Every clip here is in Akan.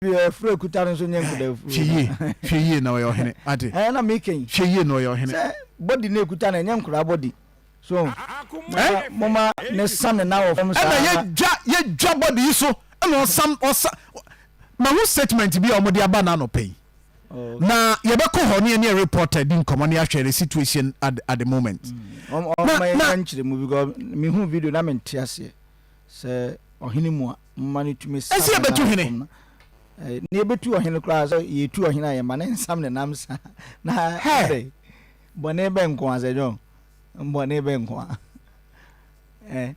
Bi afuro ekuta no nso nyɛ nkuda afuro. Hwɛ yie, hwɛ yie na ɔyɛ ɔhene. Ate. Ɛɛ na meka yi. Hwɛ yie na ɔyɛ ɔhene. Sɛ body na ekuta no ɛnyɛ nkoraa body. So na moma ne sam ne nan wɔ fam saa. Ɛna yɛdwa yɛdwa body yi so ɛna ɔsam ɔsa mahu statement bi a wɔde aba no anɔpa yi. Na yɛbɛkɔ hɔ ne yɛne reporter di nkɔmmɔ ne ahwɛ the situation at, at the moment. Ɔma yɛnya nkyerɛmu because mehu video na mente aseɛ sɛ ɔhene mu a moma no tumi sam Ɛsɛ yɛbɛtu hene. Ne yɛbɛtu ɔhene koraa sɛ yɛtu ɔhene a yɛma ne nsam ne nam sa na bɔne bɛ nko a sɛ John bɔne bɛ nko a eh,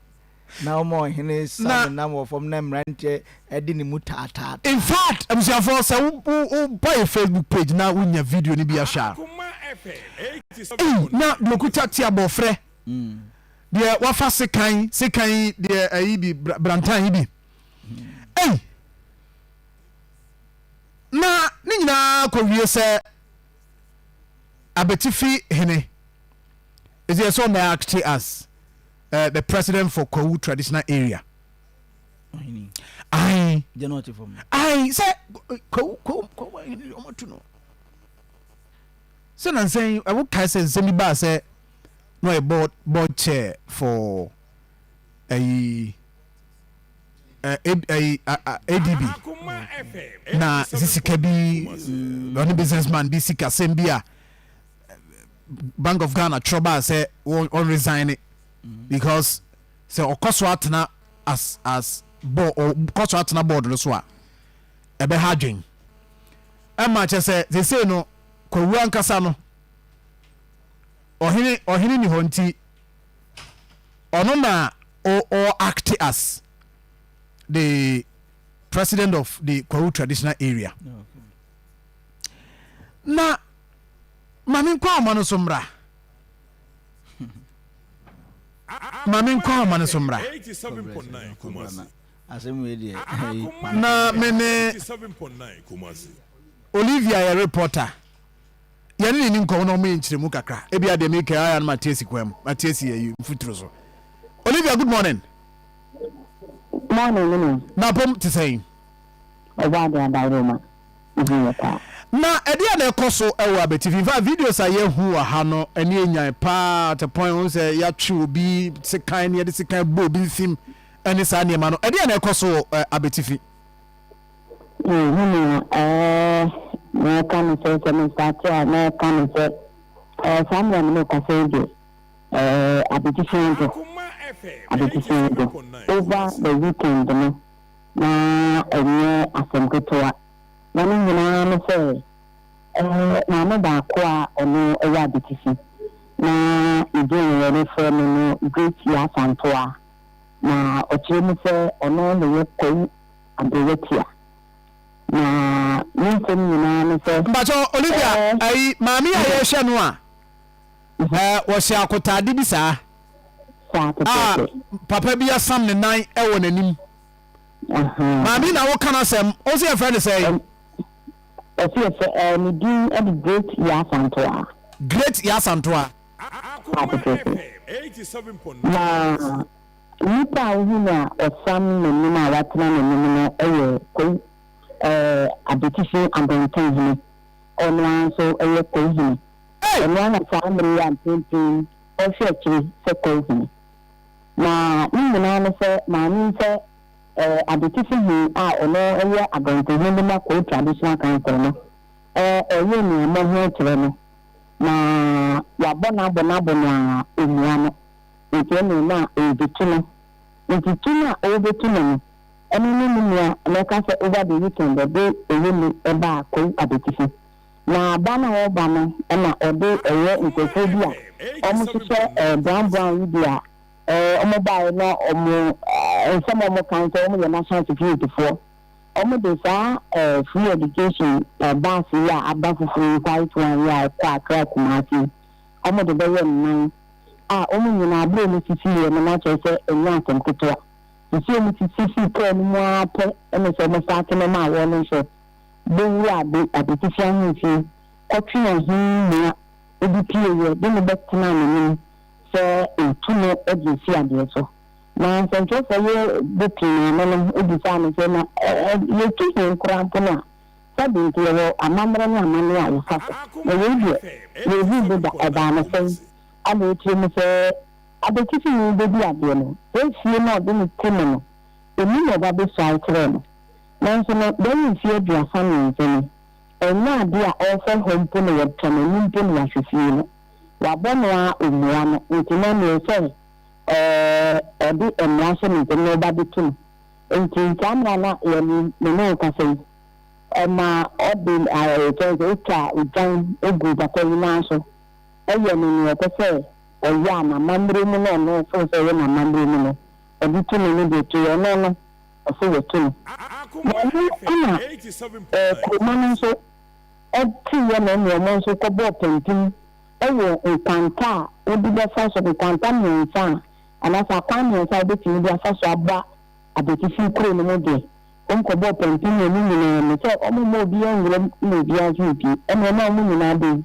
na ɔma ɔhene sam ne nam wɔ fam na mmeranteɛ ɛde ne mu taataa. In fact, abusuafoɔ, sɛ woba yɛ Facebook page na wonya video no bi ahwɛ a, ei, na deɛ ɔkuta te abɔfrɛ, deɛ wafa sekan sekan yi, deɛ ayi bi, brantan yi bi, ei, na ne nyinaa kɔwie sɛ Abetifi hene ɛsɛ sɛ ɔna act as the president for Kwawu traditional area. Ayi ayi sɛ Kwawu Kwawu Kwawu ahene ɔmo tu no sɛ nansɛn ɛwo kae sɛ nsɛm bi baa sɛ na ɔyɛ board chair for ɛyi ɛyi ADB na sika bi, ɔne businessman bi sika sɛm bi a Bank of Ghana twerɛ baa sɛ wɔn resign because sɛ ɔkɔ so atena as board, ɔkɔ so atena board no so a, ɛbɛha adwen. Ɛma kyɛ sɛ sesei no Kwawu ankasa no ɔhene ni hɔ, nti ɔno na ɔ act as the president of the Kwawu traditional area. Na maame nkɔ ahoma no so mmra, maame nkɔ ahoma no so mmra na me ne Olivia yɛ reporter, yɛne ne ni nkɔmɔ na ɔmo yɛ nkyerɛmu kakra. Ebi adeɛ mi kɛ ayɛ no ma tie si kwan mu, ma tie si yɛ mfuturo so. Olivia, good morning. Morning, me. Na pom te sɛn? Ɔbɔ ade adaworoma ho yɛ paa. Na ɛdeɛ na ɛkɔ so ɛwɔ Abetifi. In fact, videos a yɛhu wɔ ha no ɛne enyan paa at a point wɔn sɛ yɛatwe obi sekan ne yɛde sekan bɔ obi mfim ɛne saa nneɛma no. Ɛdeɛ na ɛkɔ so wɔ Abetifi? Me nua, mɛka no sɛ me starte a, mɛka no sɛ saa mmerɛ a me ne wo kasa yi deɛ, Abetifi adwo, Abetifi adwo. Over the weekend no, na ɛnyɛ asɛm ketewa. Na ne nyinaa ne sɛ, maame baako a ɔno yɛ Abetifi, na ne din a yɛde frɛ no no Grace Yaa Asantewaa. Na ɔkyerɛ mu sɛ ɔno na ɛyɛ Kwawu Aberewatia. Na ne nsɛm nyinaa ne sɛ. Mpakyɛ Olivia, ayi maame a yɛhwɛ no a, wɔhyɛ akotaade bi saa. Saa A pɛpɛɛpɛ. papa bi asam ne nan wɔ n'anim. Maame na woka n'asɛm, wo sɛ yɛfrɛ no sɛn? Ɔsɛ yɛfrɛ ne din de Great Yaa Asantewaa. Great Yaa Asantewaa. Saa pɛpɛɛpɛ. Na nipa a wohu no a ɔsam n'anim a watena n'anim no yɛ Kwawu Abetifi Abɔntenhene. Ɔno ara nso yɛ Kwawu hene. Ɔno ara na saa mmere yi a mprempren ɔrehwɛ akyiri sɛ Kwawu hene. Na ne nyinaa ne sɛ maame yi sɛ Abetifi hene a ɔno yɛ Abɔntenhene de ma Kwawu Traditional Council no, ɔreyɛ aniammɔho kyerɛ no. Na wabɔ no abɔ no abɔ no a ɔmmua no. Nti ɛnneɛ na ɔrebɛtu no. Nti tu no a ɔrebɛtu no no, ɛno ne ne nua mɛka sɛ over the weekend ɔde Owele baa Kwawu Abetifi. Na ba no a ɔreba no na ɔde ɛyɛ nkurɔfoɔ bi a wɔhyehyɛ brown brown yi bi a wɔbaeɛ na wɔn nsɛm a wɔka ne sɛ wɔyɛ national security foɔ. Wɔde saa free education bus yi a aba foforɔ yi, white one yi a ɛkɔ Accra Kumasi yi, wɔde bɛyɛ nnan a wɔn nyinaa berɛ a wɔsisiiɛ no na kyerɛ sɛ ɛnyɛ asɛm ketewa. Sisi a wɔsisi firi kaa no mu ara pɛ ne sɛ wɔsate no maa wɔn nso bɛwura ade Abetifi ahemfie kɔtwe ɔhene nua bi pieeɛ de no bɛtenaa n'anim sɛ ɔretu no de asi adeɛ so. Na nsɛnkyerɛwfoɔ yɛ de too maame no bisaa no sɛ, Na yɛtu he koraa mpo no a, sɛbe nti yɛwɔ amammerɛ ne amanneɛ a yɛfa so, na yei deɛ yɛnhuu bi da, ɛbaa no sɛn? Ɛna ɔkyerɛ mu sɛ, Abɛtifini bɛdi adeɛ no, saa fie no a ɔde no te mu no, emu na ɔba bɛsuae kyerɛɛ no. Nanso no, bɛyɛ mfeɛ 33 ni, ɛnyɛ adeɛ a ɔrefa hɔ mpo na watwa n'ani mpo na wahwɛ fie no. Wabɔ no ara ɔmmua no, nti na ɛneɛ sɛ ɔde mmara hyɛ ne nsam na ɔba bɛtu no. Nti saa mmerɛ a na yɛne me ne wo kasa yi, ɔma ɔde kyerɛ sɛ ɔtwa odwan guu papa yi nan so, yɛ no nea ɔpɛ sɛ ɔyɛ a n'amammerɛ mu na ɔno feel sɛ ɛyɛ n'amammerɛ mu no, ɔde tumi no de to ɔno no, ɔsɛ wɔtu no. Na ɛno na kuroma no nso teeɛ na ɛne wɔn nso kɔbɔɔ pampim wɔ nkwanta a wode bɛfa so, nkwanta mmiɛnsa a, anaasɛ akwan mmiɛnsa a wobɛtumi de afa so aba Abetifi kuro no mu deɛ, wɔn kɔbɔɔ pampim wɔ ne nyinaa mu sɛ wɔn mma obiara nwura mu na obiara nso mpue. Ɛnneɛ na wɔn nyinaa bɛwu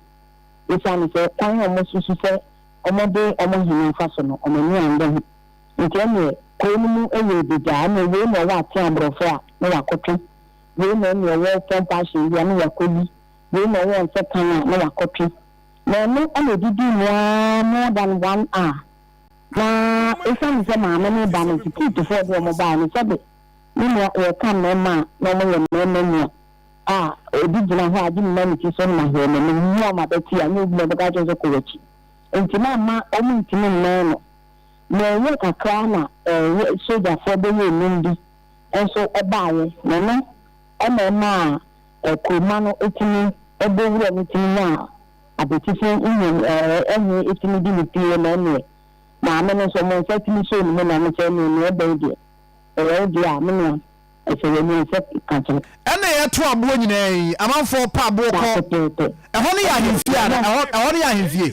esiane sɛ kwan a wɔsusu sɛ wɔde wɔn hene afa so no, wɔn ani annye ho. Nti ɛnneɛ kuro no mu yɛɛ degyaa, ɛnneɛ wei na ɔwɔ atea aborɔfo a na wakɔtwe, wei na ɛnneɛ ɔwɔ pɔmpa ahyɛn bi a na wakɔyi, wei na ɔwɔ nsɛkan a na wakɔtwe. Na ɛno na ɛdidii mu ara more than one hour. Na ɛsiane sɛ maame no reba no, securityfoɔ a ɔde wɔn baeɛ no, sɛbe me nua yɛka mmarima a na wɔyɛ mmarima nua a obi gyina hɔ a gye mema ne ti so na mahwɛ n'anim, mehu a mabɛte a, nyɛ obi na ɔbɛka akyerɛ sɛ kɔ w'akyi. Nti na amma wɔntumi mmɛn no. Na ɛyɛɛ kakra na sogyafoɔ bɛyɛ nnum bi nso baeɛ, na ɛno na ɛmaa kuroma no tumi bɔ wura no tumi nyaa abetifi nhwɛ ɛhe tumi de no pue, na ɛnneɛ maame no nso wɔn nsa tumi sɔɔ ne mu na ɔno sɛ ɛnneɛ nea ɛbɛn deɛ ɛyɛ wo deɛ a me nua ɛsɛ w'ani ɛsɛ ka kyerɛ. Ɛna yɛto aboɔ nyinaa yi, amanfoɔ pa aboɔ Saa kɔ. pɛpɛɛpɛ. Ɛhɔ no yɛ Ɛnneɛ ahemfie ana? na Ɛhɔ, ɛhɔ no yɛ ahemfie?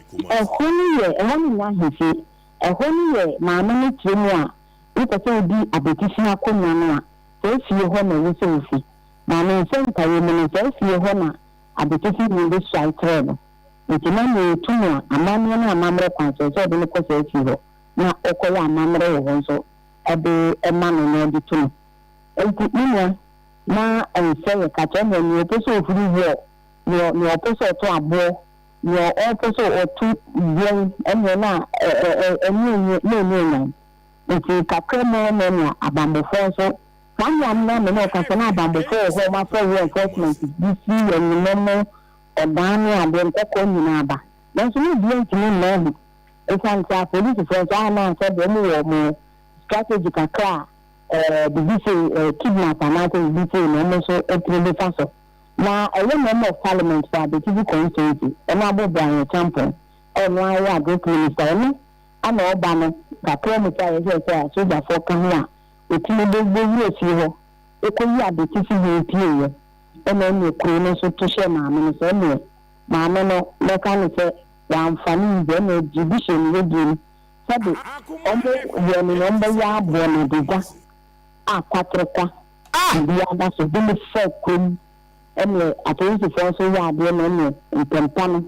Ɛhɔ no yɛ, ɛhɔ no nyɛ ahemfie. Ɛhɔ no yɛ maame no tiri mu a wopɛ sɛ wodi abetifi akonnwa no a, saa fie hɔ na ɛwɔ sɛ wofi. Maame nsɛnkaeɛ mu no, saa fie hɔ na abetifi hene bɛsuae kyerɛɛ no. Enti na nea ɔtu no a, amanneɛ ne amammerɛ kwan so, ɛsɛ sɛ ɔde no kɔ saa fie hɔ na ɔkɔyɛ amammerɛ wɔ hɔ nso de ma no na ɔde tu no. Enti, me nua, na ɛnsɛ yɛka kyerɛ nea nea ɔpɛ sɛ ɔhuri wɔ, nea nea ɔpɛ sɛ ɔto aboɔ, nea ɔpɛ sɛ ɔto dwɛn, ɛnneɛ na ɛne ɛnyɛ na ɛnyɛ nyan. Enti kakra mu na nea abanbɔfoɔ nso, saa nea na me ne wo kasa na abanbɔfoɔ wɔ hɔ a wɔafrɛ law enforcement bi firi anyinam mu, ɔdan ne adeɛ, nkɔkɔɔ nyinaa ba. Nanso na obiara ntumi mmɛn ho. Esiane sɛ apolisifoɔ nso a na sɛdeɛ wɔn wɔ wɔn strategy kakra a ɛɛ biribi sei ɛɛ kidnap anaasɛ biribi sei na wɔn nso tumi de fa so. Na ɛyɛ member of parliament for Abetifi constituency, Honourable Brian Acheampong, a ɔno ara yɛ agric minister, ɔno ana ɔba no kakra mu koraa yɛhwɛɛ sɛ asogyafoɔ ka ho a wɔtumi bɛ bɛwura fie hɔ kɔyi Abetifi hene pieeɛ ɛna ɛneɛ kuro no nso to hyɛɛ maame no so ɛneɛ maame no mɛka no sɛ Wɔamfa no nndzi ɛna biribi hyɛɛ ne wedeɛ mu sɛbe ɔmo yɛɛ no nea ɔmo bɛyɛ aboɔ no adagya a kwaterekwa biribiara da so de no faa kurom ɛneɛ apolisifoɔ nso yɛ adeɛ na ɛneɛ ntɛmpa no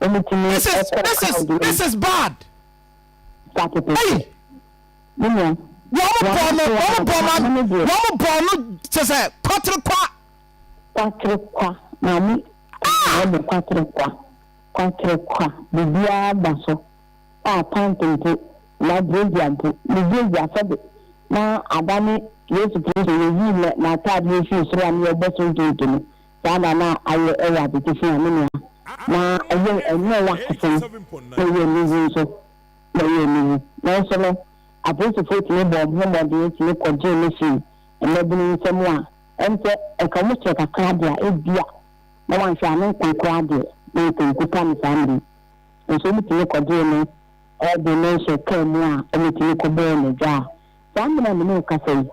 ɔmo tumi This is kɔɔ this is crowd no mu this is bad. saa pɛpɛɛpɛ Ei! me nua Wɔn bɔɔ no wɔn wɔn bɔɔ maame no no deɛ wɔn bɔɔ no kyɛ sɛ kwaterekwa. Kwaterekwa maame Ah! ɔmo kwaterekwa. Kwakyere kwa, biribiara da so a pant mpo, na brazier mpo, ne brazier sɛbe na adane Yesu Kristo, yɛyii na n'ataadeɛ fii soro a na yɛbɔ so ntonto no, saa na na ayɛ wɔ abetifi a, me nua, na ɛyɛ ɛnyɛ ɛyɛ asesem, na ɛyɛ aniwu nso, na ɛyɛ aniwu. Nanso no, apolisifoɔ tumi bɔɔ wɔn ho mmɔden tumi kɔgyee no firii mmabunu nsam a, ɛm sɛ ɛka wɔn kyerɛ kakra de a, ebia na wanhwɛ a ne nkwa koraa deɛ na anka nkuta no saa mmerɛ yi. Nso wɔtumi kɔgyee no de no hyɛɛ kaa mu a wɔtumi kɔbɔɔ no dwa a saa mmerɛ a me ne wo kasa yi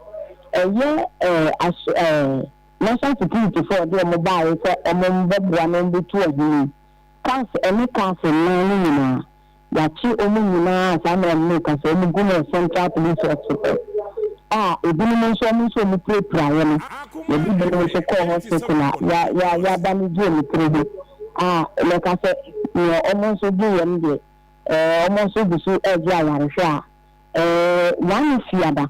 ɛyɛ eh, aso eh, National Security foɔ a ɔde wɔn baeɛ sɛ wɔn mbɛboa na wɔn bɛtu ɔhene yi, cars ɛne cars nnan no nyinaa Yɛakye wɔn nyinaa a saa mmerɛ no meka sɛ wɔn gu no Central Police Hospital a ebinom nso wɔn nso wɔn pirapiraeɛ no yɛde binom nso kɔɔ hospital a ya ya yaba no gye wɔn tiri ho a mɛka sɛ nea wɔn nso gye yɛn deɛ ɛɛ wɔn nso gu so ɛregye ayarehwɛ a. Ɛɛ one Fiada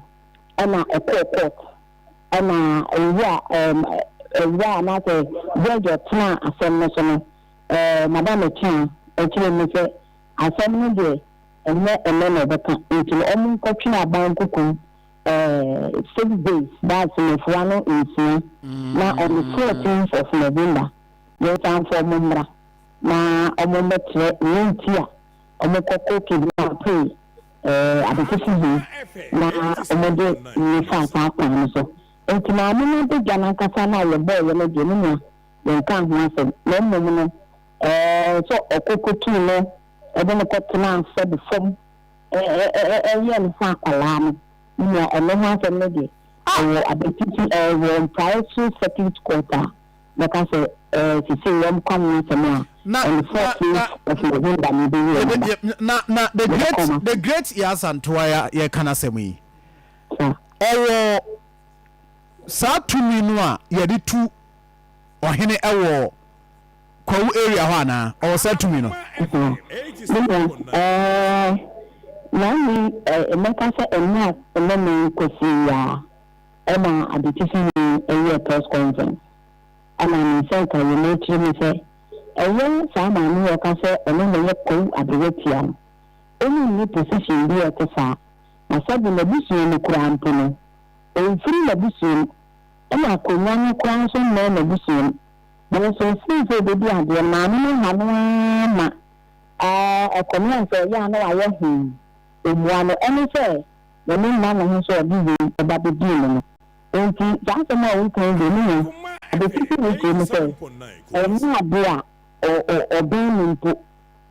ɛna ɛkɔɔ court ɛna owura ɛɛm owura anaasɛ judge ɔtenaa asɛm no so no ɛɛ Madam Akyang ɛkyerɛ mu sɛ asɛm no deɛ ɛnyɛ ɛnɛ na ɔbɛka nti no ɔmo nkɔtwene aban kokom ɛɛ 6 days, that's nnafua no 6, na on the 14th of November yɛnsan mfa ɔmo mmra na ɔmo mmɛkyerɛ nea nti a ɔmo kɔkɔ kidnap Abetifi hene na ɔmo de ne fa saa kwan no so. Nti maame no abɛdwa n'ankasa no a yɛbɔɔyɛ no deɛ, ne nua, yɛnka ho asɛm, na mmom no sɛ ɔkɔkɔtuu no ɛde no kɔtena sɛbe fam ɛyɛ no sɛ akwalaa no, ne nua, ɛno ho asɛm no deɛ ɛwɔ Abetifi, ɛwɔ Mpraeso Circuit Court a bɛka sɛ sisi wɔn kɔ ho asɛm a on the 14th of November na ebi yɛ naba. Na the great Yaa Asantewaa ya yɛka n'asɛm yi, ɔwɔ saa tumi no a yɛde tu ɔhene ɛwɔ Kwawu area hɔ anaa ɔwɔ saa tumi no? Ɛɛ, naani mɛka sɛ ɛnna ɛnɛ nkosi yi a ɛna Abetifi ni ɛyɛ press conference ɛna ne nsa nka yɛ n'akyiri mi sɛ ɛyɛ saa maame yi ɔka sɛ ɔno na ɛyɛ Kwawu Aberewa no, ɔmu nni position bi a ɛte saa, na sɛbi n'abusua mu koraa mpo no, ɔmfiri n'abusua mu, ɛna akonnwa no koraa nso mmɛn n'abusua mu. Nanso ɔsii sɛ obɛdi adeɛ, maame no ha no ara ma ɛkɔmea sɛ ɔyɛ a na wayɛ hoo ɔmmua no, ɛne sɛ n'ani mma ne ho sɛ ɔde wei ɛba bɛdii no no. Nti saa asɛm a woka yi deɛ, ne nua, Abetifi ne kyerɛ mu sɛ ɛnyɛ ade a ɔbɛn no mpo,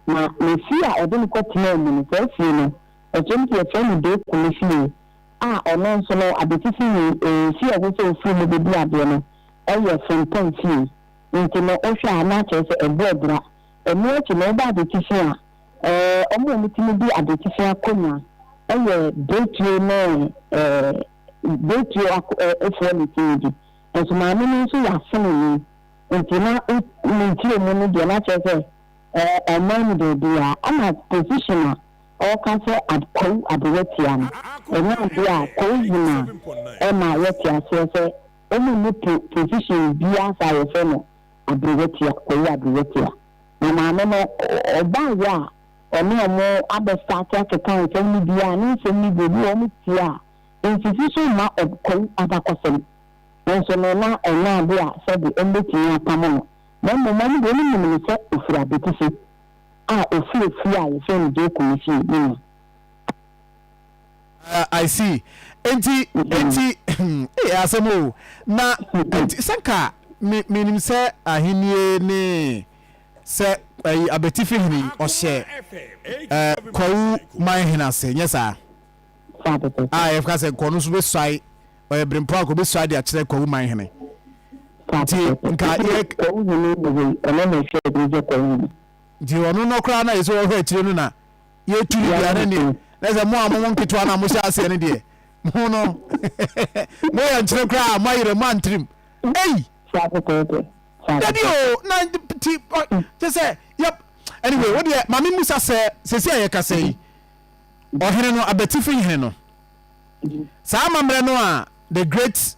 na ne fie a ɔde no kɔtenaa mu no, saa fie no ɛkyerɛ mu sɛ yɛfrɛ no Beekumi fie a ɔno nso no Abetifi ni fie a ɛsɛ sɛ ofiri mu bɛdi adeɛ no ɛyɛ Frimpong fie. Nti no wohwɛ a na kyerɛ sɛ ɛbɔ abira. Ɛno akyi no, woba Abetifi a, ɔmo a ɔmotumi di Abetifi akonnwa ɛyɛ Beetuo ne Beetuo foɔ ne tumi di, nso maame no nso yɛ aseneni, nti na ne nkyerɛ mu no deɛ na kyerɛ sɛ ɔman mu baabi a ɛna position a ɔka sɛ Kwawu Aberewa tia no, ɛnyɛ adeɛ a Kwawu hene a ɛma yɛte aseɛ sɛ ɔmu nni position biara saa yɛfrɛ no Aberewa tia, Kwawu Aberewa tia. Na maame no ɔbaayɛ a ɔne ɔmo abɛstart akeka nsɛm no bi a ne nsɛm no bi obi wɔ ɔmo tie a nsisi so mma Kwawu abakɔsɛm nso no, na ɛnyɛ ade a sɛde ɔmo bɛtumi apam no, na mmom ɔmo deɛ ɔmo nim no sɛ ofiri Abetifi a ofiri efie a yɛfrɛ no Beekumi fie, ne nua. I see. Nti ee, asɛm o. Na nti sɛ nka me menim sɛ ahennie ne sɛ ɛyi Abetifi hene ɔhyɛ Kwawu man hene ase, nyɛ saa a yɛka sɛ nkɔ no nso bɛsuae, ɔyɛ berempɔ a kɔbɛsuae de akyerɛ Kwawu man hene, nti nka yɛ Kwawu hene wɔ hɔ yi, ɔno na ɛhwɛ akyire sɛ Kwawu hene. Nti ɔno no koraa na yɛ sɛ ɔhwɛ akyire no na yɛtu no deɛ ne deɛ na sɛ mo a mo nketewa no a mohyɛ aseɛ no deɛ, mo no moyɛ nkyene koraa, moayerɛ mo antirim ei. Dabi o, na ti kyɛ sɛ yɛ. Anyway, wo deɛ maame musa sɛ sɛsi a yɛkasa yi, ɔhene no, Abatifi hene no, saa amammerɛ no a the great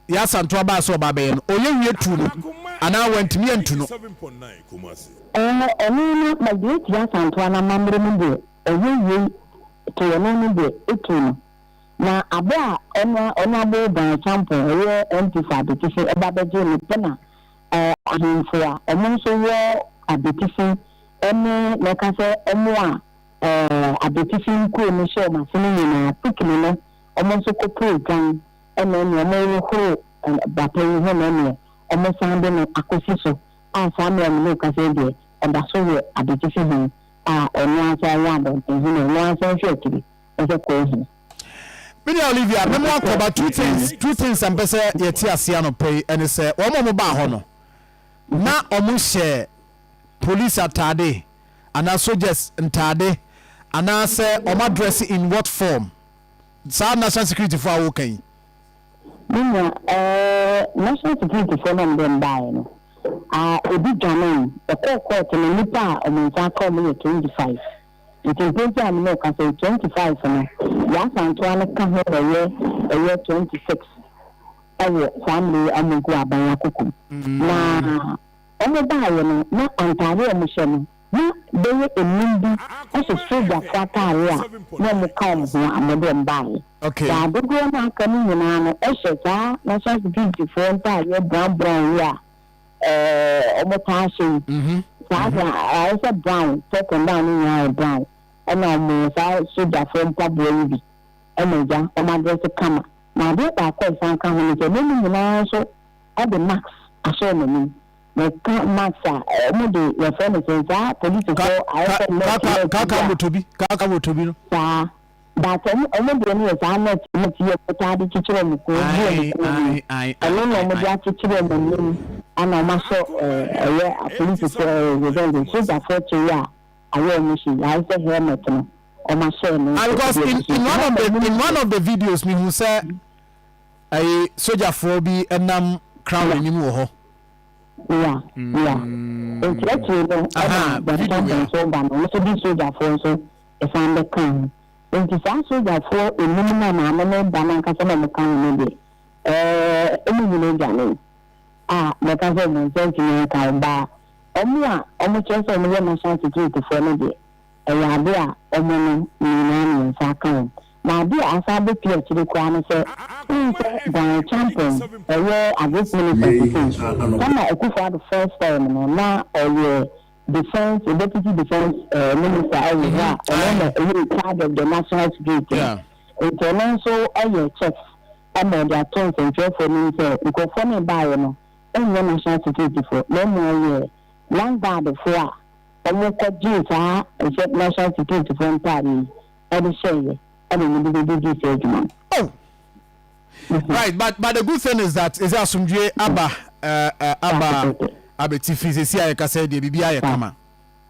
Yaa Asantewaa baa sɛ ɔba abɛyɛ no, ɔyɛ wie tu no anaa wantumi antu no? Ɛɛ, ɔno no na great Yaa Asantewaa no amammerɛ mu deɛ ɔyɛ wie to ɔno no deɛ etu no. Na aber a ɔno ɔno Abo Brian Acheampong ɔyɛ MP for Abetifi ɛba bɛgyee no pɛ na ahemfo a ɔmo nso wɔ Abetifi ɛne mɛka sɛ ɔmo a Abetifi nkuro no hyɛ ɔmo ase no nyinaa quickly no ɔmo nso kɔpoo dwan ɛna ɛne ɔmo hohoro bata yi ho na ɛne ɔmo san de no akɔsi so a saa mmerɛ no mekasa yi deɛ ɔda so wɔ Abetifi ho a ɔno ara yɛ abɔnten na ɔno ara hwɛ akyiri ɛsɛ kɔɔ hene. Media Olivia, memo akɔba two things a mpɛ sɛ yɛte ase anɔpɛ yi ɛne sɛ wɔn a wɔn baa hɔ no na wɔn hyɛ police ataade anaa soldiers ntaade anaasɛ wɔn address in what form, saa national security fo a wɔka yi? Me nua, national security fo no ɔmo de mbaeɛ no a ebi dwane ɛkɔɔ court no, nipa a ɔmo nsa aka ɔmo yɛ 25. Nti mprempren a me ne wo kasa yi, 25 no, Yaa Asantewaa no ka ho na ɛyɛ ɛyɛ 26 wɔ saa mmerɛ yi a wɔgu aban akoko mu. Na wɔbaeɛ no, na ntadeɛ a wɔhyɛ no, na bɛyɛ nnum bi hyɛ sogyafoɔ atadeɛ a na wɔka wɔn ho a wɔde wɔn baeɛ. Saa dodoɔ no a aka no nyinaa no hyɛ saa National Security foɔ ntadeɛ brown brown yi a wɔtaa hyɛ yi. Saa deɛ ayɛ sɛ brown, top and down no nyinaa yɛ brown. Ɛna wɔn saa sogyafoɔ mpaboa yi bi ɛna agya wɔn adrɛse kama. Na adeɛ baako a ɛsan ka ho ne sɛ na wɔn nyinaa nso de mask ahyɛ wɔn anim. Meka mask a, wɔde yɛfrɛ no sɛn saa polisifoɔ ayɛ sɛ net net bi a. Kaka bi, kaka moto bi no. Saa. But ɔmo ɔmo deɛ no yɛ saa net net yi a ɔmo taa de kyekyere ɔmo kɔn gu ɔmo kɔn mu no. Ɛno na ɔmo de akyekyere ɔmo anim ɛna ɔmo ahyɛ ɛɛ ɛyɛ apolisifoɔ ɛɛ yɛfrɛ no sɛn sogyafoɔ kyɛ yi a ayɛ ɔmo hyɛ yi ayɛ sɛ helmet no ɔmo ahyɛ ɛno Ah nso because ɛde in agu so in nti one na of the ɔmo in one hyɛ. of the videos mi hu sɛ ɛyi sogyafoɔ bi ɛnam crown anim wɔ hɔ. Ya, ya. Nti akyire no ɛna Aha video Bɔnsam wei a. nso ba no ɔno nso de sogyafoɔ nso ɛsan bɛkaa ho. Enti saa sogyafoɔ nnum no a maame no ba no ankasa na wɔka ho no deɛ, ɛɛ, wɔn nyinaa dwanee a mɛka sɛ wɔn nsa antumi anka wɔn. But wɔn a wɔkyerɛ sɛ wɔyɛ national security foɔ no deɛ, ɛyɛ adeɛ a wɔn no nyinaa na wɔn nsa aka wɔn. Na adeɛ a asan abɛpue akyire koraa ne sɛ, wohu sɛ Brian Acheampong, ɔyɛ Agric Minister seesei, time a Akufo-Addo first term no, na ɔyɛ Defence, Deputy Defence Minister wɔ hɔ a ɔno na ɛyɛ in charge of the national security no. Nti ɔno nso yɛ checks ma ɔde ato nsɛntwerɛfoɔ anim sɛ nkurɔfoɔ no ɛbaeɛ no ɛnyɛ national security foɔ na mmom ɛyɛ land guard foɔ a wɔkɔgyee saa ɛsɛ national security foɔ ntaadeɛ yi ɛde hyɛeɛ ɛna wɔde bɛdidi saa adwuma no. Oh! Right, but but the good thing is that ɛsɛ asomdwie aba uh, uh, aba abɛtifi sɛsi a yɛkasa deɛ biribi ayɛ kama.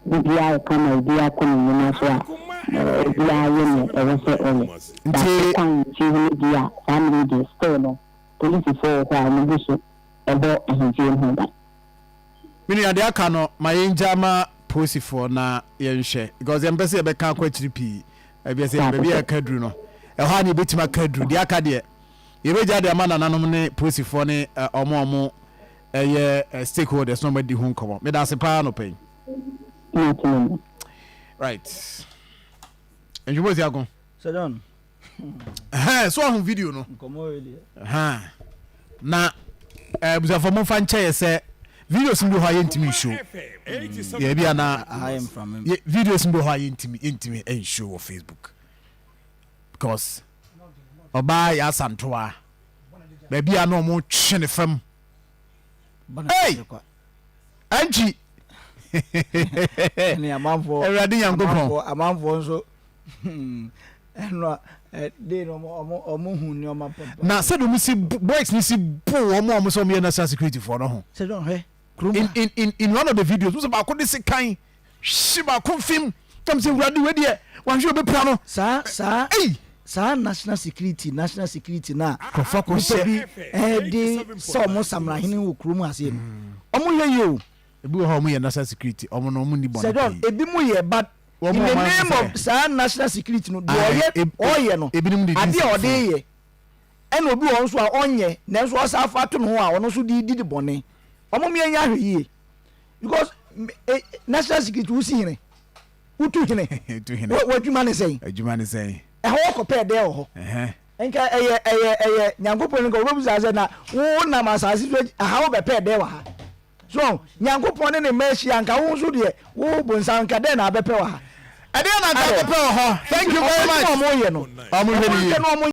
Biribi ayɛ kama, obi akɔ ne nnwuma so a obi ayɛ nea ɛwɔ sɛ ɔyɛ. Nti kwan nti ho no di a saa mmere deɛ still no polisifoɔ wɔ hɔ a wɔn gu so ɛbɔ ahemfie no ho ban. Me nua deɛ aka no ma yɛngya ma polisifoɔ na yɛnhwɛ because yɛmpɛ sɛ yɛbɛka akɔ akyiri pii. Ebia sɛ baabi a ɛka aduru no, ɛhɔ a na yɛbɛtumi aka aduru. Deɛ aka deɛ, yɛbɛgya de ama nananom ne polisifoɔ ne wɔn a wɔn ɛyɛ stakeholders na wɔn adi ho nkɔmmɔ. Meda ase paa anɔpa yi. Right. Ntwemo si ako. Sir John. Ɛhɛn, so ɔho video no. Nkɔmmɔ wei deɛ. Na abusuafoɔ momfa nkyɛ yɛ sɛ videos no bi wɔ hɔ a yɛntumi nhyɛ yɛ bi ana videos no bi wɔ hɔ a yɛntumi yɛntumi nhyɛ wɔ Facebook because ɔbaa yɛ asantoa baabi a na ɔmo twe ne fam hey ɛntwi awurade nyankopɔn amanfoɔ nso Ɛno a, dei no ɔmo ɔmo hu nneɛma papa. Na sɛdeɛ ɔmo si boys no si bo wɔn a ɔmo sɛ ɔmo yɛ national security foɔ no ho. Sɛ John hwɛ kurom ha. In in in one of the videos, mo sɛ baako de sekan hye baako mfim. Tam sɛ wurade wei deɛ wanhwɛ obepira no. Saa saa Ei! saa national security national security no a Nkurɔfoɔ akɔ nipa hyɛ. bi ɛde sɛ ɔmo samrahene wɔ kurom ha sei no ɔmo hwɛ yie o. Ebi wɔ hɔ a ɔmo yɛ national security ɔmo no ɔmo nni Sɛ bɔne John pii. ebi mo yɛ but Wɔn in a the wɔn name ayɛ of saa national security no deɛ Ae, ɔyɛ ɔyɛ no ebinom de di adeɛ a ɔde nsɛmfo. yɛ ɛna obi wɔ hɔ nso a ɔnyɛ nanso ɔsan afa ato ne ho a ɔno nso de di de bɔne wɔn mmea nyɛ ahwɛ yie because eh, national security wosi hene wotu hene Tu hene. w'adwuma ne sɛn Adwuma ne sɛn? ɛhɔ wɔkɔpɛɛ dɛn wɔ hɔ Ɛhɛ. nka ɛyɛ ɛyɛ ɛyɛ nyankopɔn nka wɔbɛbusa sɛ na wo nam asase so aha wobɛpɛɛ dɛn wɔ ha So Nyankopɔn ne ne mma ahyia nka wo nso deɛ wo bonsam nka dɛn na abɛpɛ wɔ ha? Ɛdeɛn na nka abɛpɛ wɔ hɔ? Thank you very much. Ɔmo yɛ no. Ɔmo hwɛ ne yie. Ɔmo